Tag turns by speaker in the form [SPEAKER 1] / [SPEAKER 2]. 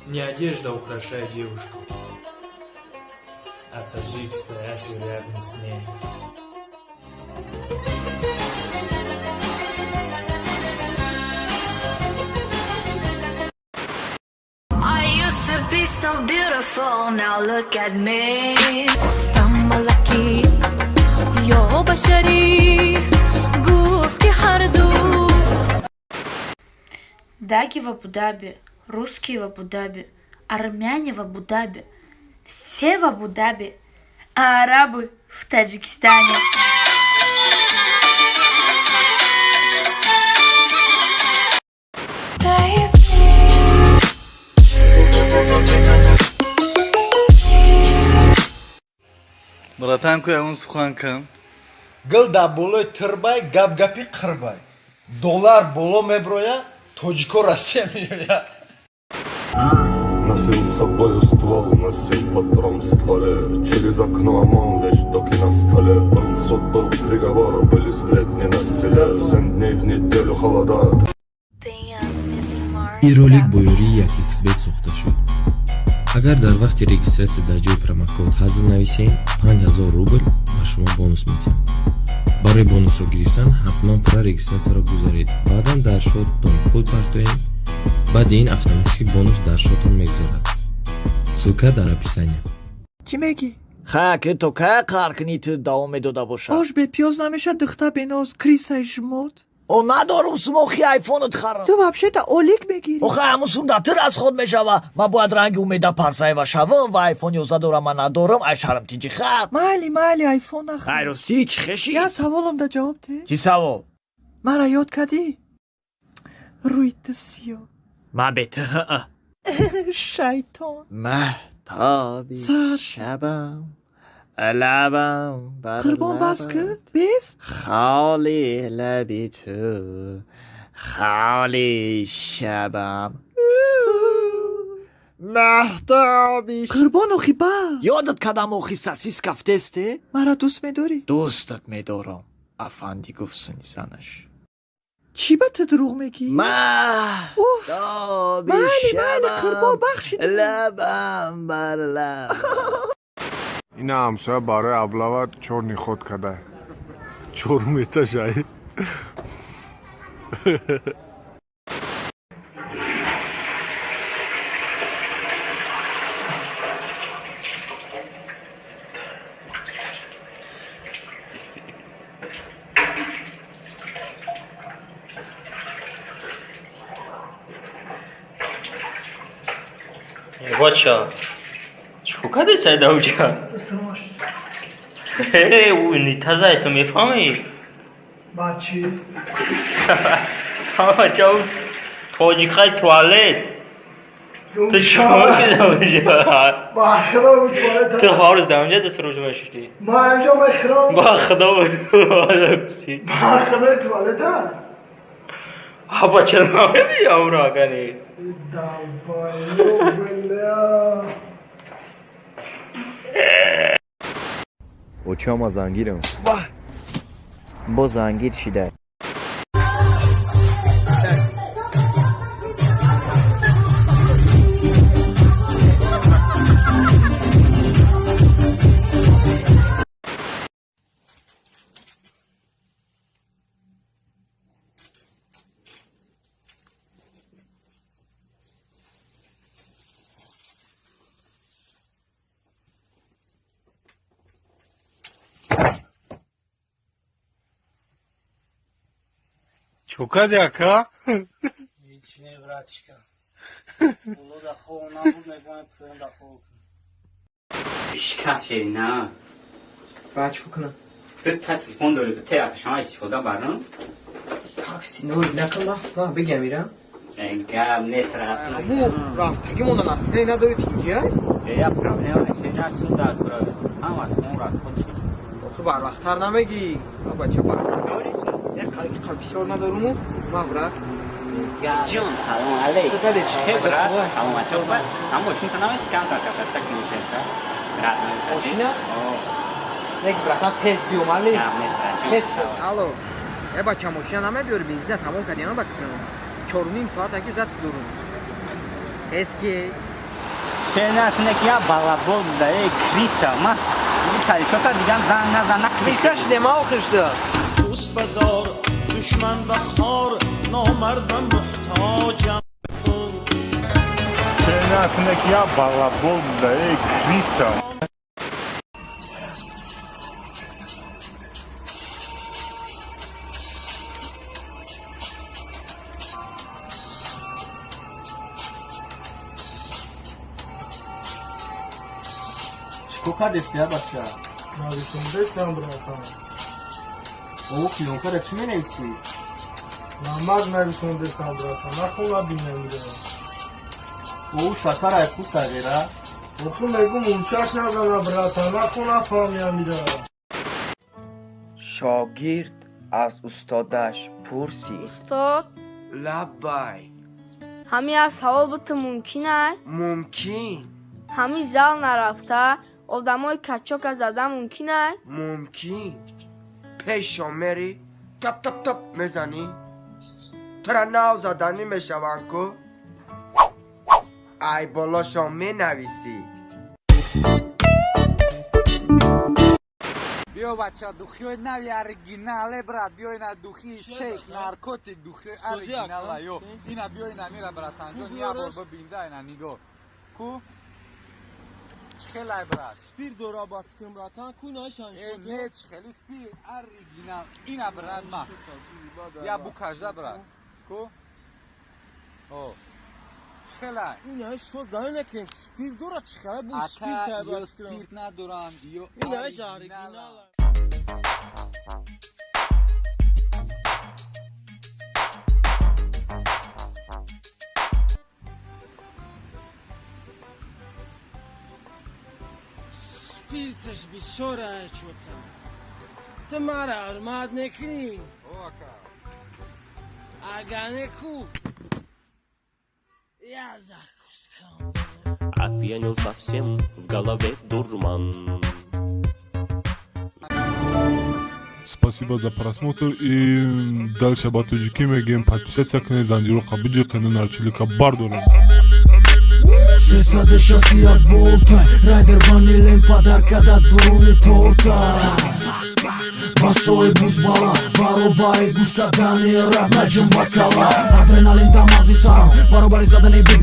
[SPEAKER 1] Не одежда украшает девушку, а таджик, стоящий рядом с ней.
[SPEAKER 2] I used to be so beautiful, now look at me.
[SPEAKER 3] Гуфтам малакӣ ё башарӣ, гуфт ки ҳарду.
[SPEAKER 4] Даги в Абу-Даби, русские в Абу-Даби, армяне в Абу-Даби, все в Абу-Даби, а арабы в Таджикистане.
[SPEAKER 5] Братан, ку ягон сухан кам.
[SPEAKER 6] Гул дар болои тирбай, гап гапи қирбай. Доллар боло меброя, тоҷико Россия меоя.
[SPEAKER 7] Носил с собою ствол, носил патрон в стволе. Через окно ОМОН, вещдоки на столе. Был суд, был приговор, были сплетни на селе. 7 дней в неделю холода.
[SPEAKER 8] Ин ролик бо ёрии 1xBet сохта шуд. Агар дар вақти регистрация дар ҷои промокод ҳазл нависем, 5000 рубл ба шумо бонус медиҳам. Барои бонусро гирифтан ҳатман пурра регистрацияро гузаред, баъдан дар шотон пул партоем. Баъди ин автоматически бонус дар шотон мегузарад. Ссылка дар описания.
[SPEAKER 9] Чӣ мегӣ?
[SPEAKER 10] Ха, ки то кай қаҳр кунӣ, ту давом медода бошад.
[SPEAKER 9] Ош бе пиёз намешад, духта беноз, крысаи жмот.
[SPEAKER 10] О, надорум сумохи айфонат харам.
[SPEAKER 9] Ту вообще-то олик мегирӣ.
[SPEAKER 10] Охай, ҳамун сум дар ту расход мешава. Ман бояд ранги Умеда Парсаева шавам ва айфон 11 дорам, ман надорам, ай шарм тинҷи хар.
[SPEAKER 9] Майли, майли, айфон нахар.
[SPEAKER 10] Хай, ростӣ, чӣ хешӣ?
[SPEAKER 9] Я саволам да ҷавоб те.
[SPEAKER 10] Чӣ савол?
[SPEAKER 9] Мара ёд кардӣ? Рӯи ту сиёҳ.
[SPEAKER 10] Ман бе ту.
[SPEAKER 9] Шайтон.
[SPEAKER 10] Маҳтоби
[SPEAKER 9] Сар.
[SPEAKER 10] шабам, лабам бар
[SPEAKER 9] Қурбон, бас
[SPEAKER 10] лабат.
[SPEAKER 9] ки бес.
[SPEAKER 10] Холи лаби ту, холи шабам, маҳтоби.
[SPEAKER 9] Қурбон, охи бас.
[SPEAKER 10] Ёдат кадам, охи, сосиска в тесте.
[SPEAKER 9] Мара дӯст медорӣ?
[SPEAKER 10] Дӯстат медорам, афанди, гуфт сини занаш.
[SPEAKER 9] Чӣ ба ту дурӯғ мегӣ? Уф.
[SPEAKER 10] Маҳтоби
[SPEAKER 9] Майли, майли, қурбон,
[SPEAKER 10] шабам,
[SPEAKER 9] бахшид.
[SPEAKER 10] лабам бар лаб.
[SPEAKER 7] Ина ҳамсоя барои облава чёрный ход када. Чорум этажай.
[SPEAKER 11] Бача, чӣ кардӣ, сайда уҷа? Э, унитазай, ту мефаҳмӣ?
[SPEAKER 9] Бачи.
[SPEAKER 11] Бача, тоҷикай туалет. Ту чикор кардӣ уҷа?
[SPEAKER 9] Ба худо, туалет.
[SPEAKER 11] Ту ҳарӯз дар унҷа дастрош мешудӣ.
[SPEAKER 9] Ма инҷо мехӯрам.
[SPEAKER 11] Ба худо.
[SPEAKER 9] Ба худои туалета.
[SPEAKER 11] Бача, намеди амро акани.
[SPEAKER 9] Долбоёб, бля.
[SPEAKER 12] Очама зангирам. Бо зангир шида.
[SPEAKER 5] Чо кади, ака?
[SPEAKER 13] Ҳеҷ не, братишка. Болода хов набуд, мегӯям поёнда хов.
[SPEAKER 11] Ишкас шери на.
[SPEAKER 14] Баъд чӣ кунам?
[SPEAKER 11] Ту та телефон дорӣ, те акшама истифода барам.
[SPEAKER 14] Такси ноз накун, ман бигам ирам.
[SPEAKER 11] Гап нест, рафтан.
[SPEAKER 14] Рафтагимона насре надори, тинҷиай?
[SPEAKER 11] Я проблема шена суд дар кура. Ҳама сум расход шид.
[SPEAKER 14] Ту барвақттар намегӣ? Бача, бар. Қа бисёр надоруму, ма, брат.
[SPEAKER 11] Ҷон, салом алейк.
[SPEAKER 14] Хе,
[SPEAKER 11] брат. Саломатӣ, брат. Ҳам мошинта намед, камтар касаца кунишента. Брат,
[SPEAKER 14] Мошина? Нек, братан, тез биё, мали. Тез. Алло. Э, бача, мошина намебиёри, бензина тамом кардем, ба фикрам. 4:30 соат аки зат дорум. Тез ки.
[SPEAKER 11] Чена ки я балабол буда, эй криса, ма талишока дигам занг назан, на
[SPEAKER 14] криса шидем, охир шуда.
[SPEAKER 15] Дӯст базор, душман ба хор, номард ба муҳтоҷам.
[SPEAKER 16] Чена ки я балабол буда, эй криса.
[SPEAKER 12] Чико кардеси, а бача?
[SPEAKER 13] Нависондестам, братан.
[SPEAKER 12] О, плёнкара чӣ менависӣ?
[SPEAKER 13] Намак нависондестам, братан, нахона бинамира.
[SPEAKER 12] О, шакар айку сағира?
[SPEAKER 13] Охи мегум, умчаш назана, братан, нахона фаҳмиямира.
[SPEAKER 12] Шогирд аз устодаш пурсид:
[SPEAKER 4] Устод.
[SPEAKER 17] Лаббай.
[SPEAKER 4] Ҳамин як савол буту, мумкин ай?
[SPEAKER 17] Мумкин.
[SPEAKER 4] Ҳамин зал нарафта одамои качока зада мумкин ай?
[SPEAKER 17] Мумкин. Пешон мери, тап тап тап мезанӣ, тура нав заданӣ мешаванд ку, ай болошон менависӣ.
[SPEAKER 18] Биё, бача, духиҳои нави оригинале, брат, биё, ина духи шейх, наркотик, духиҳои оригинала, ё ина, биё, ина мира, братанҷон, я бор бибинда, ина нигоҳ ку, чӣ хелай, брат?
[SPEAKER 13] Спирт дора ба фикрам, братан, ку нашан.
[SPEAKER 18] Э, не, чӣ хели спирт, оригинал, ина, брат, ма я букажда, брат, ку, о, чӣ хелай?
[SPEAKER 13] Ина шо зан накем, спирт дора, чӣ хелай бу спирт?
[SPEAKER 18] Ака, ё спирт надоранд, ё
[SPEAKER 13] ина оригинал. Спирташ бисёр чота. Ту мара ҳурмат мекунӣ? Агар не ку я закуска.
[SPEAKER 19] Опьянел совсем, в голове дурман.
[SPEAKER 7] Спасибо за просмотр и дальше ба тоҷикӣ мегӯем: подписаться кунед, занҷироқа биҷиқену нарчилика бардорем.
[SPEAKER 20] 361 волта, райдер ванилем, подарка да дуруни торта. Басои бузбала, баробари гӯш кардани раб наҷум бакала. Адреналин да мағзи сарам, баробари задани бит.